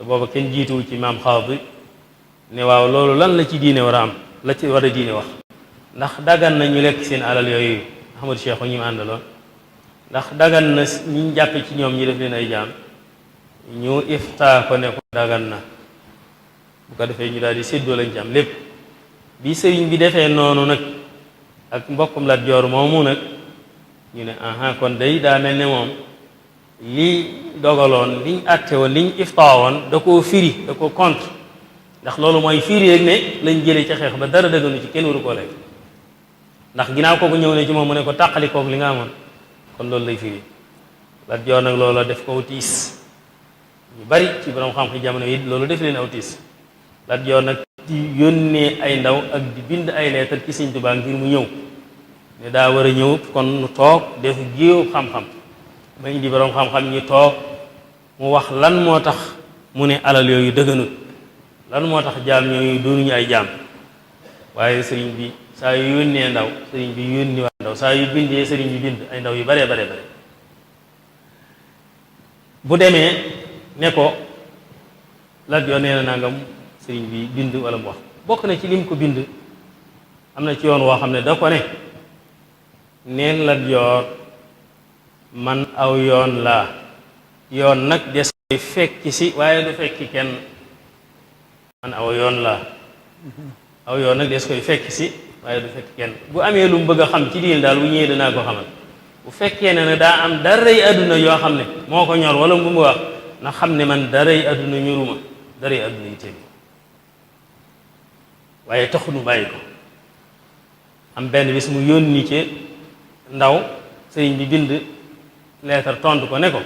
te booba kenn jiituwu ci maam Xaadi ne waaw loolu lan la ci diine war a am la ci war a diine wax ndax dagan na ñu lekk seen alal yooyu Ahmadu Cheikh ñi mu àndaloon ndax dagan na ñu jàppe ci ñoom ñi def leen ay jaam ñu iftaa ko ne ko dagan na bu ko defee ñu daal di séddoo lañ ci am lépp bi sëriñ bi defee noonu nag ak mbokkum Lat Joor moomu nag ñu ne aha kon day daa mel ne moom li dogaloon liñ àtte woon liñ iftaa woon da koo firi da koo contre ndax loolu mooy firi rek ne lañ jëlee ca xeex ba dara dëgganu ci kenn waru koo lekk ndax ginnaaw kooku ñëw ne ci moom mu ne ko tàqali kook li nga amoon kon loolu lay firi Lat Joor nag loolu def ko tiis ñu bari ci borom xam-xam jamono yi loolu def leen aw tiis Lat Joor nag di yónnee ay ndaw ak di bind ay leetar ci Sëñ Tuubaa ngir mu ñëw ne daa war a ñëw kon nu toog def géew xam-xam ba indi borom xam-xam ñi toog mu wax lan moo tax mu ne alal yooyu dëgganut lan moo tax jaam ñooyu doonuñu ay jaam waaye sëriñ bi saa yu yónnee ndaw sëriñ bi yónni waa ndaw saa yu bindee sëriñ bi bind ay ndaw yu bare bare bare bu demee ne ko Lat Joor nee na nangam sëriñ bi bind wala mu wax bokk na ci lim ko bind am na ci yoon woo xam ne da ko ne neen Lat Joor man aw yoon laa yoon nag des koy fekki si waaye du fekki kenn man aw yoon laa aw yoon nag des koy fekki si waaye du fekki kenn bu amee lu mu bëgg a xam ci diin daal bu ñëwee danaa ko xamal bu fekkee ne daa am daray àdduna yoo xam ne moo ko ñor wala mu mu wax na xam ne man daray àdduna ñoruma daray àdduna yi teg waaye taxu nu bàyyi ko am benn bis mu yónni ci ndaw sëriñ bi bind leetar tontu ko ne ko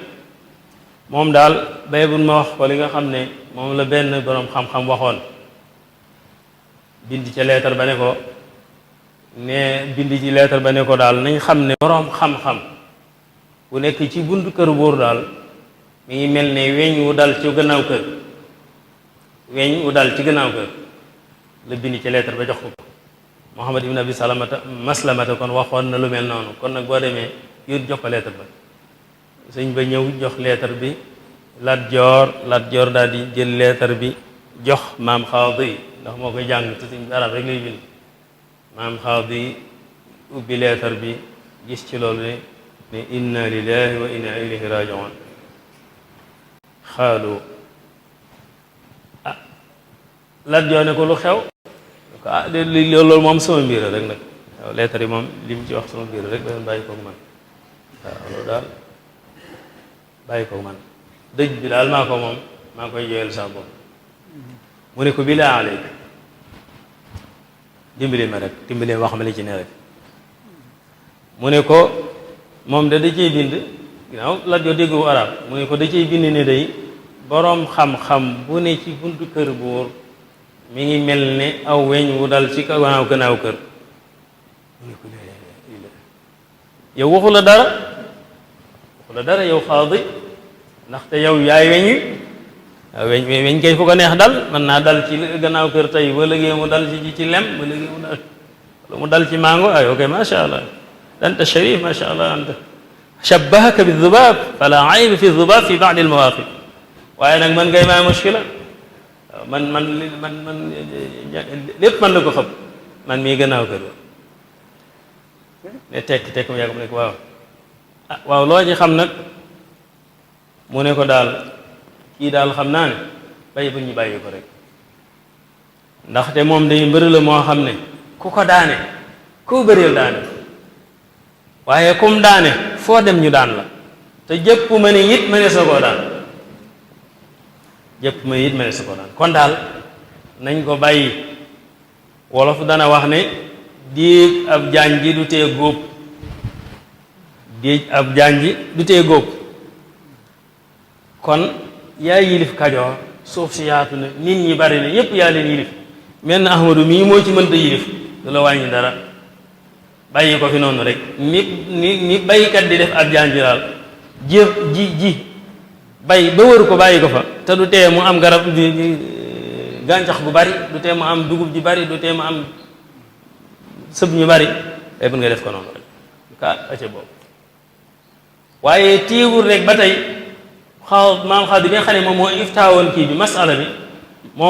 moom daal bay bu ma wax ko li nga xam ne moom la benn boroom xam-xam waxoon bind ci leetar ba ne ko ne bind ci leetar ba ne ko daal nañ xam ne boroom xam-xam bu nekk ci buntu kër buur daal mi ngi mel ne weñ wu dal ci gannaaw kër weñ wu dal ci gannaaw kër la bind ci leetar ba jox ko Muhammad ibn Abi Maslamata kon waxoon na lu mel noonu kon nag boo demee yóot jox ko leetar ba sëñ ba ñëw jox leetar bi Lat Joor daal di jël leetar bi jox maam Xaadi ndax moo koy jàng te sëñ arab rek lay bind maam Xaadi ubbi leetar bi gis ci loolu ne inna lillahi wa inna ilayhi rajiun xaalu Lat Joor ne ko lu xew de loolu moom sama mbir rek nag waaw leetar yi moom li mu ci wax sama mbir rek dañ bàyyi koog man waaw loolu daal bàyyi koog man dëj bi daal maa ko moom maa koy jooyal saa bopp mu ne ko bilaa aleyk dimbali ma rek dimbali wax ma li ci ne rek mu ne ko moom da ciy bind ginnaaw Lat Joor déggu arab mu ne ko da ciy bind ne day boroom xam-xam bu ne ci buntu kër buur mi ngi mel ne aw weñ wu dal ci gannaaw kër mu ne ko yow waxu la dara yow Xaadi ndaxte yow yaay weñ wi weñ kay fu ko neex dal mën naa dal ci gannaaw kër tey ba léegi mu dal ci lem ba léegi mu dal ci mango ay ok masha Allah anta sharif masha Allah anta shabbahaka bi dhubaab fala ayb fi dhubaab fi ba'd al mawaqif waaye nag man ngay maa mushkila man lépp man la ko xam man mii gannaaw kër ne tekk mu yàgg mu ne ko waaw waaw loo ci xam nag mu ne ko daal kii daal xam naa ne bàyyi ba ñu bàyyi ko rek ndaxte moom day mbër la moo xam ne ku ko daane koo bëreel daane waaye kum daane foo dem ñu daan la te jëpp ma ne it ma ne sa koo daan jëpp ma it ma ne sa koo daan kon daal nañ ko bàyyi wolof dana wax ne déeg ab jaan ji du tee góob déeg ab jaan ji du tee góob kon yaa yilif Kajoor suuf si yaatu na nit ñi bari na ñépp yaa leen yilif mel na Ahmadu mii moo ci mënta yilif du la wàññi dara bàyyi ko fi noonu rek ni baykat di def ab jaan ji daal ji bay ba wër ko bàyyi ko fa te du tee mu am garab gàncax gu bari du tee mu am dugub ji bari du tee mu am sëb ñu bari day bën nga def ko noonu rek ka acca boobu waaye téewul rek ba tey maam xaadi bi nga xam ne moom moo iftaawoon kii bi masala bi